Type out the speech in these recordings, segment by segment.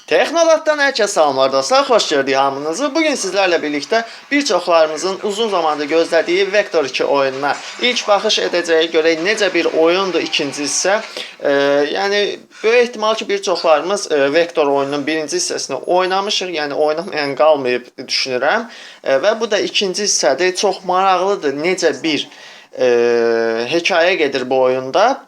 Texnolatdan hər kəs salamlar dostlar, xoş gördük hamınızı. Bugün sizlərlə birlikdə bir çoxlarımızın uzun zamandır gözlədiyi Vector 2 oyununa ilk baxış edəcəyik. Görək necə bir oyundur ikinci hissə. Yəni böyük ehtimal ki, bir çoxlarımız Vector oyununun birinci hissəsini oynamışıq, yəni oynamayan qalmayıb düşünürəm. Və bu da ikinci hissədir. Çox maraqlıdır necə bir hekayə gedir bu oyunda.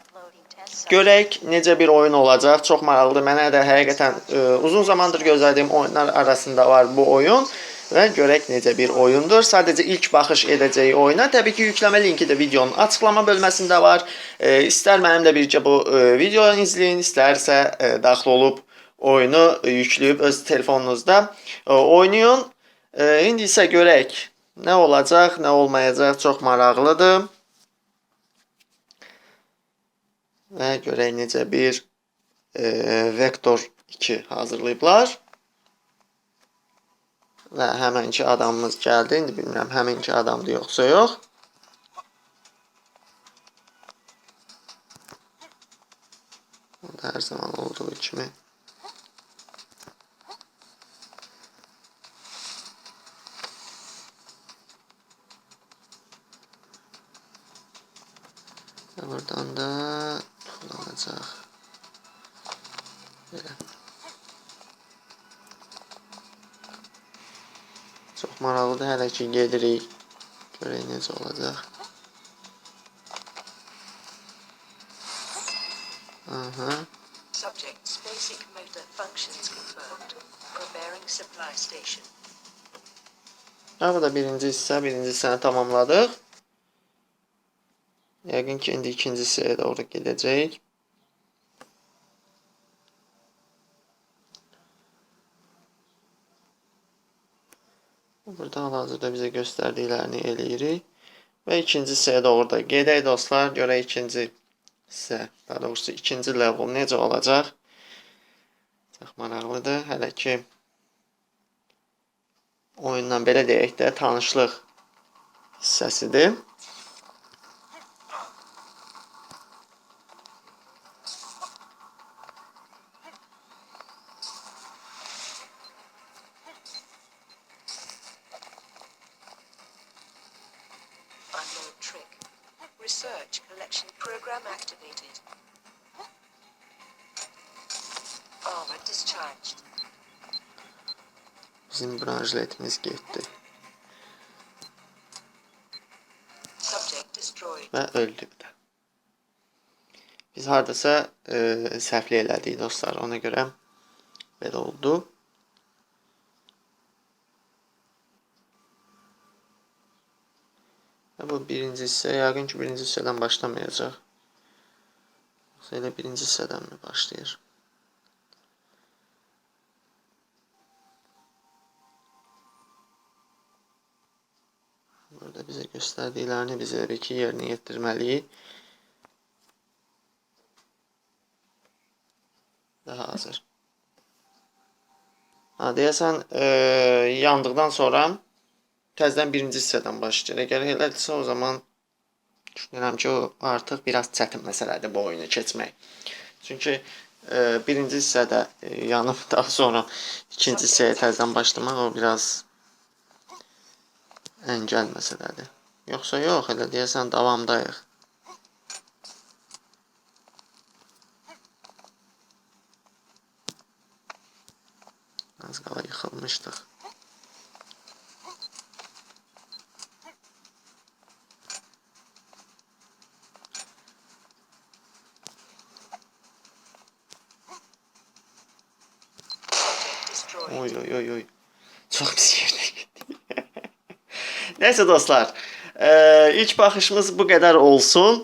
Görək necə bir oyun olacaq. Çox maraqlıdır. Mənə də həqiqətən uzun zamandır gözlədiyim oyunlar arasında var bu oyun və görək necə bir oyundur. Sadəcə ilk baxış edəcəyi oyuna. Təbii ki, yükləmə linki də videonun açıqlama bölməsində var. İstər mənimlə birgə bu videonu izləyin, istərsə daxil olub oyunu yükləyib öz telefonunuzda oynayın. İndi isə görək nə olacaq, nə olmayacaq. Çox maraqlıdır. Və görək necə bir Vector 2 hazırlayıblar. Və həmənki adamımız gəldi. İndi bilmirəm həminki adamdır yoxsa yox. O da hər zaman olduğu kimi. Və buradan da tullanacaq. Belə. Çox maraqlıdır. Hələ ki gedirik. Görək necə olacaq. Aha. Subject's basic motor functions confirmed. Preparing supply station. Ha, bu da birinci hissə. Birinci hissəni tamamladıq. Yəqin ki, indi ikinci hissəyə doğru gedəcəyik. Burada hal-hazırda bizə göstərdiklərini eləyirik. Və ikinci hissəyə doğru da gedək dostlar. Görək ikinci hissə, daha doğrusu ikinci level necə olacaq. Çox maraqlıdır. Hələ ki oyundan belə deyək də tanışlıq hissəsidir. Unknown trick. Research collection program activated. Armor discharged. Bizim branşletimiz getdi Subject destroyed. və öldü bu da. Biz hardasa səhvlik elədik dostlar. Ona görə belə oldu. Və bu birinci hissə, yəqin ki, birinci hissədən başlamayacaq. Yoxsa elə birinci hissədən mi başlayır? Burada bizə göstərdiklərini biz elə ki, yerinə yetirməliyik. Daha hazır. Ha, deyəsən, yandıqdan sonra təzədən birinci hissədən başlayır. Əgər elədirsə, o zaman düşünürəm ki, o artıq biraz çətin məsələdir bu oyunu keçmək. Çünki birinci hissədə yanıb daha sonra ikinci hissəyə təzədən başlamaq o biraz əngəl məsələdir. Yoxsa yox, elə deyəsən davamdayıq. Az qala yıxılmışdıq. Subject destroyed. Oy oy oy oy. Çox pis yerdə getdik. Nəysə dostlar, ilk baxışımız bu qədər olsun.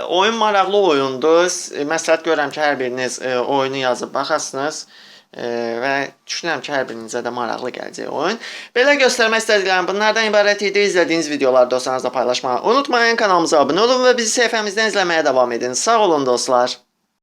Oyun maraqlı oyundur. Məsləhət görürəm ki, hər biriniz oyunu yazıb baxasınız. Və düşünürəm ki, hər birinizə də maraqlı gələcək oyun. Belə göstərmək istədiklərim bunlardan ibarət idi. İzlədiyiniz videoları dostlarınızla paylaşmağı unutmayın. Kanalımıza abunə olun və bizi səhifəmizdən izləməyə davam edin. Sağ olun dostlar.